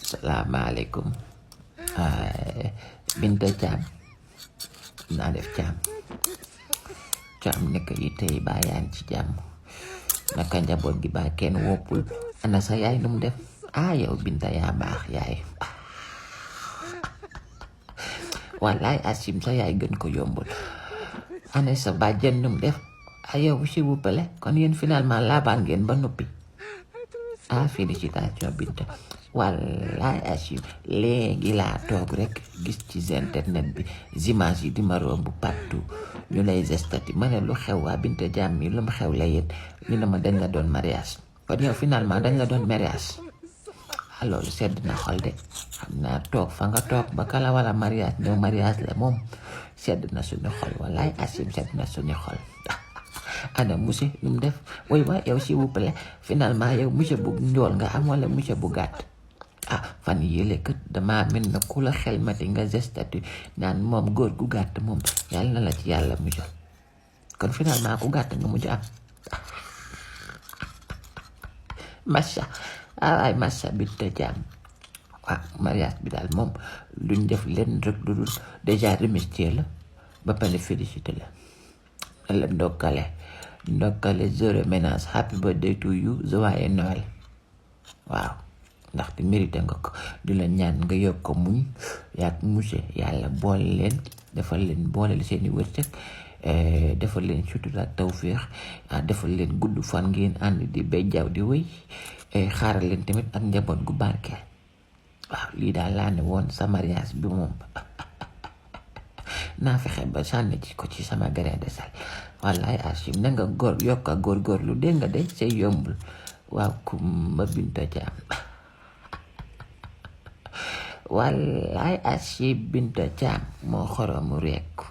Salaamaaleykum. Binta Thiam naa def Thiam nekk yi tey baa yaa ngi ci jàmm naka njaboot gi baa kenn woppul ana sa yaay nu mu def yow Binta yaa baax yaay wallaay Asim sa yaay gën ko yombul ana sa bàjjen nu mu def yow s'il vous plaît kon yéen finalement laabaan ngeen ba noppi félicitation Binta wallaay Asim léegi laa toog rek gis ci internet bi image yi di ma romb partout ñu lay gestati ma ne lu xew waa Binta Thiam mi lu mu xew la yéen ñu ne ma dañ la doon mariage kon yow finalement dañ la doon mariage loolu sedd na xol de xam naa toog fa nga toog ba kala wala mariage ñëw mariage la moom sedd na suñu xol wallaay Asim sedd na suñu xol ana monsieur lu mu def woy waa yow s'il vous plaît finalement yow monsieur bu njool nga am wala monsieur bu gàtt fan yële kët dama mel na ku la xel mati nga gestati naan moom góor gu gàtt moom yàlla na la ci yàlla musal kon finalement ku gàtt nga mujj am massa ay massa Binta Thiam mariage bi daal moom luñ def leen rek lu dul déjà remercier la ba pare féliciter la ndokkale zéro ménage happy birthday to you joyeux Noël waaw ndaxte mérité nga ko di la ñaan nga yokk ko muñ yaag monsieur yàlla boole leen defal leen boole seeni wërsëg defal leen sutura ak tawféex defal leen gudd fan ngeen ànd di bay jaww di wéy xaaral leen tamit ak njaboot gu barkeel waaw lii daal laa ne woon sa mariage bi moom naa fexe ba sànni ci ko ci sama grain de sel wallaay Asim na nga yokk a góorgóorlu dégg nga de say yombul waaw Kumba Binta Thiam wallaay Asim Binta Thiam moo xoromu rekk